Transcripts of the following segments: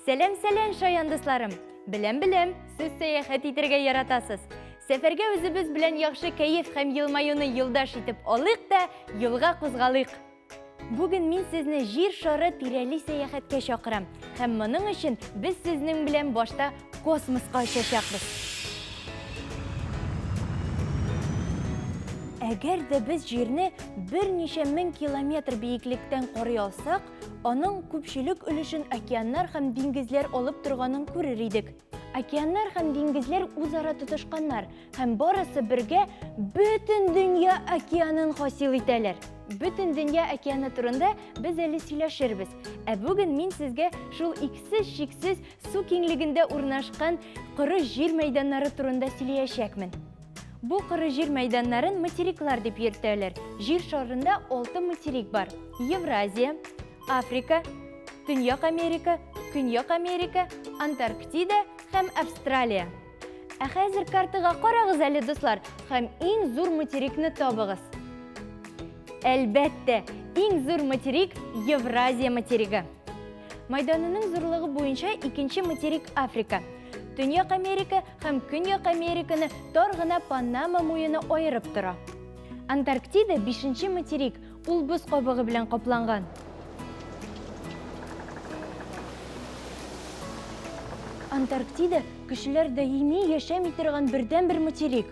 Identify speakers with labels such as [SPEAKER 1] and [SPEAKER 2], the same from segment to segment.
[SPEAKER 1] Сәлам, сәлам, шаян дусларым! Беләм, беләм, сез сәяхәт итәргә яратасыз. Сәфәргә үзебез белән яхшы кәеф һәм елмаюны юлдаш итеп алыйк та, юлга кузгалыйк. Бүген мин сезне Җир шары тирәли сәяхәткә чакырам. Һәм моның өчен без сезнең белән башта космоска очачакбыз. Әгәр дә без Җирне берничә мең километр биеклектән карый алсак, аның күпчелек өлешен океаннар һәм диңгезләр алып торганын күрер идек. Океаннар һәм диңгезләр үзара тоташканнар һәм барысы бергә бөтен дөнья океанын хасил итәләр. Бөтен дөнья океаны турында без әле сөйләшербез. Ә бүген мин сезгә шул иксез-чиксез су киңлегендә урнашкан коры җир мәйданнары турында сөйләячәкмен. Бу коры җир мәйданнарын материклар дип йөртәләр. Җир шарында 6 материк бар. Евразия, Африка, Төньяк Америка, Көньяк Америка, Антарктида һәм Австралия. Ә хәзер картага карагыз әле, дуслар, һәм иң зур материкны табыгыз. Әлбәттә, иң зур материк Евразия материгы. Майданының зурлыгы буенча икенче материк Африка. Төньяк Америка һәм Көньяк Американы тар гына Панама муены аерып тора. Антарктида бишенче материк, ул боз кабыгы белән капланган. Антарктида кешеләр даими яшәми торган бердәнбер материк.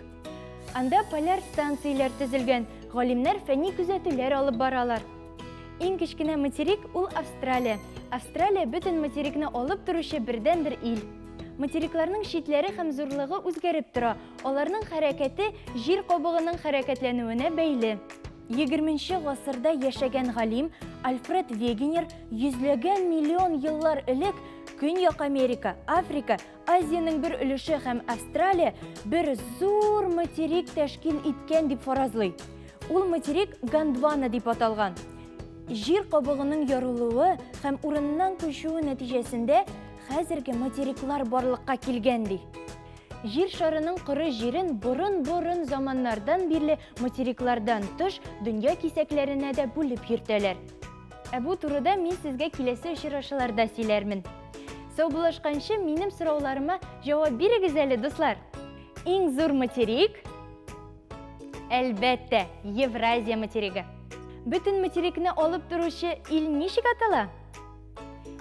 [SPEAKER 1] Анда поляр станцияләр төзелгән, галимнәр фәнни күзәтүләр алып баралар. Иң кечкенә материк ул Австралия. Австралия бөтен материкны алып торучы бердәнбер ил. Материкларның читләре һәм зурлыгы үзгәреп тора, аларның хәрәкәте җир кабыгының хәрәкәтләнүенә бәйле. Егерменче гасырда яшәгән галим Альфред Вегенер йөзләгән миллион еллар элек Көньяк Америка, Африка, Азиянең бер өлеше һәм Австралия бер зур материк тәшкил иткән дип фаразлый. Ул материк Гондвана дип аталган. Җир кабыгының ярылуы һәм урыныннан күчүе нәтиҗәсендә хәзерге материклар барлыкка килгән ди. Җир шарының коры җирен борын-борын заманнардан бирле материклардан тыш дөнья кисәкләренә дә бүлеп йөртәләр. Ә бу турыда мин сезгә киләсе очрашуларда сөйләрмен. Саубуллашканчы минем сорауларыма җавап бирегез әле, дуслар. Иң зур материк? Әлбәттә, Евразия материгы. Бөтен материкны алып торучы ил ничек атала?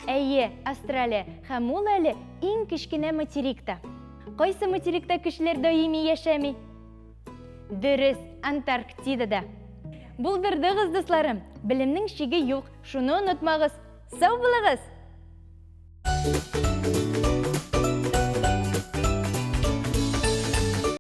[SPEAKER 1] Әйе, Австралия, һәм ул әле иң кечкенә материк та. Кайсы материкта кешеләр даими яшәми? Дөрес, Антарктидада. Булдырдыгыз, дусларым! Белемнең чиге юк, шуны онытмагыз. Сау булыгыз!